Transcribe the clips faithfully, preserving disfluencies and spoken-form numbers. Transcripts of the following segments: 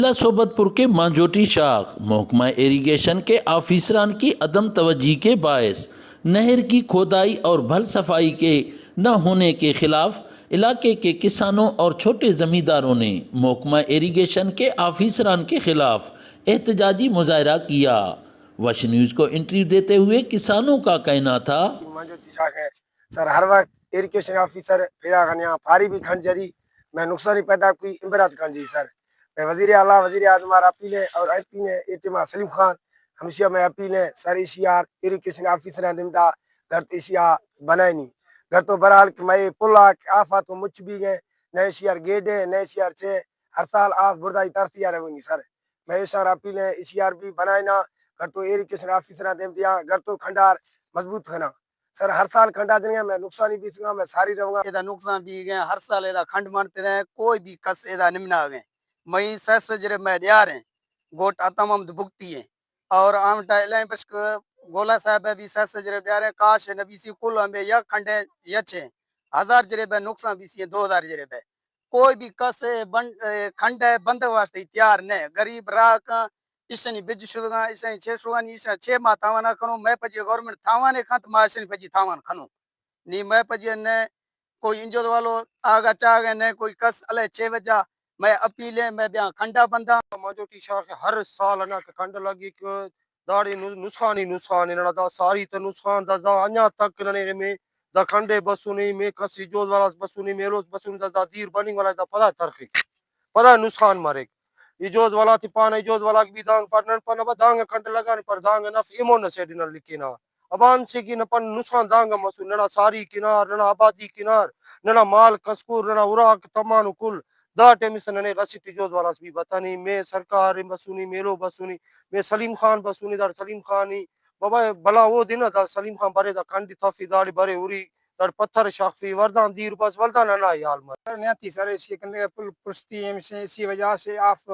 ضلع صحبت پور کے مانجوٹی شاخ محکمہ ایریگیشن کے آفیسران کی عدم توجہی کے باعث نہر کی کھودائی اور بھل صفائی کے نہ ہونے کے خلاف علاقے کے کسانوں اور چھوٹے زمینداروں نے محکمہ ایریگیشن کے آفیسران کے خلاف احتجاجی مظاہرہ کیا۔ وش نیوز کو انٹرویو دیتے ہوئے کسانوں کا کہنا تھا۔ مانجوٹی شاخ ہے سر، ہر وخت ایریگیشن آفیسر پھرا غنیاں پھاری بھی کھنڈ جری، میں نقصانی پیدا کوئی امبرات کھنڈ جی سر۔ میں وزیر اعلیٰ، وزیر اعظم آر اپیل ہے اور ایم پی نے اے ٹیم آ سلیم خان، ہمیشہ میں اپیل ہے سر، ایشی آر ایریگیشن آفیسر ہیں دمدا گھر تو ایشی آ بنائے نہیں۔ گھر تو بہرحال کہ میں پل آ کہ آفا تو مچ بھی گئے، نہ ایشی آر گیڈ ہے، نہ ایشی آر چھ، ہر سال آف بردائی ترتی آ رہے سر۔ میں ایشی آر اپیل ہے، ایشی آر بھی بنائے نا، گھر تو ایریگیشن آفیسر ہیں دیم دیا، گھر تو کھنڈار مضبوط کھنا۔ سر، ہر سال کھنڈا دننگا، میں نقصانی بیسنگا، میں ساری رہونگا۔ ایدا نقصان بیگہ، ہر سال ایدا کھنڈ مان پدہ، کوئی بھی کس ایدا نمنا گہ۔ مئی سہ سجرے میں ڈیاریں، گوٹ اتم ہم بگٹی ہیں۔ اور آمٹا الائیں پشک گولا صاحب بھی سہ سجرے ڈیاریں، کاش نبی سی کل ہمیں یک کھنڈے یچے، ہزار جرے بہ نقصان بیسی، دو ہزار جرے بہ۔ کوئی بھی کس بن-، کھنڈ بندغ واسطے تیار نہ۔ غریب راہ کن ایشانی بج شدگاں، ایشانی چھ شدگاں، نی ایشاں چھ ماہ تاوانا کنو، مئے پجی گورنمنٹ تاوانے کھنت، ما ایشانی پجی تاوان کھنو۔ نی مئے پجی نہ کوئی انجو والو آگا چاگہ، نہ کوئی کس الے چھ وجہ، مئے اپیل ہے، مئے بیاں کھنڈا بنداں۔ مانجوٹی شاخ ہر سال انا کہ کھنڈ لگک، داڑے نو-، نسخان ہی نسخان ہے، ننا دا ساری تا نسخان، دا، دا انجا تک ننے مے دا کھنڈے بسونے، مے کس ایجوز والاس بسونے، میلوس بسونے، دا، دا دیر بننگ والا دا پدا ترخک، پدا نسخان مریک۔ ایجوز والا تے پانہ، ایجوز والا کہ بھی دانگ پر نن پانہ با دانگ کھنڈ لگانے، پر دانگ نف ایمون سیڈ نن لکھینا۔ ابا انت سے کہ نہ پن نسخان دانگ مسو، ننا ساری کنار، ننا آبادی کنار، ننا مال کسکور، ننا اراک تمانو کل۔ دا ٹائم اس ننے غسیٹ ایجوز والاس بھی بتنے، مے سرکار بسونی، میلو بسونی، مے سلیم خان بسونی، دار سلیم خان ہی بابا بلا او دے نا، دا سلیم خان برے، دا کھنڈ تفی، داڑے برے ہری، داڑے پتھر شاخفی، وردان دیر بس، ولدان انا ہی حال مر۔ سر نیاتی سر، اسی کندگے پل پرستی ہم سے، اسی وجہ سے آف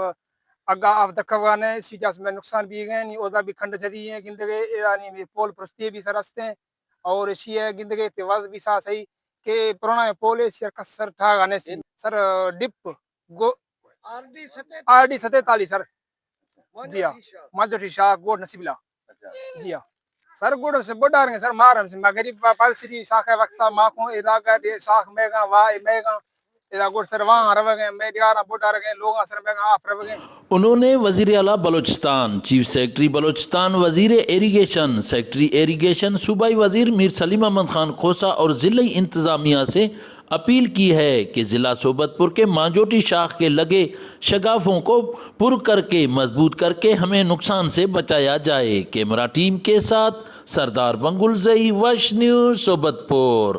اگا آف دکوگانے، اسی وجہ سے میں نقصان بھی گئے، نی اودا بھی کھنڈ جدی ہے گندگے، ایرانی بھی پول پرستی بھی سر ہستے ہیں، اور اسی ہے گندگے تے وز بھی سا صحیح کہ پرانا پول ہے، سر کس سر ٹھاگا نہیں سی۔ سر ڈپ گو-، آر ڈی ستینتالیس سر۔ جی ہاں، مانجوٹی شاخ گوٹھ نصیب اللہ۔ جی ہاں۔ سر گوٹھ سے بڈار گئے سر، مار ہم سے، ماں غریب پا-، پالسری شاخ ہے وقتا ماں کو علاقہ دے شاخ میگا وا میگا، ادا گوٹھ سر وہاں روگے، میں دیارا بڈار گئے، لوگاں سر میگا آف روگے۔ انہوں نے وزیر اعلیٰ بلوچستان، چیف سیکرٹری بلوچستان، وزیر ایریگیشن، سیکرٹری ایریگیشن، صوبائی وزیر میر سلیم احمد خان کھوسہ اور ضلعی انتظامیہ سے اپیل کی ہے کہ ضلع صحبت پور کے مانجوٹی شاخ کے لگے شگافوں کو پر کر کے مضبوط کر کے ہمیں نقصان سے بچایا جائے۔ کیمرہ ٹیم کے ساتھ سردار بنگل زئی، وش نیوز، صحبت پور۔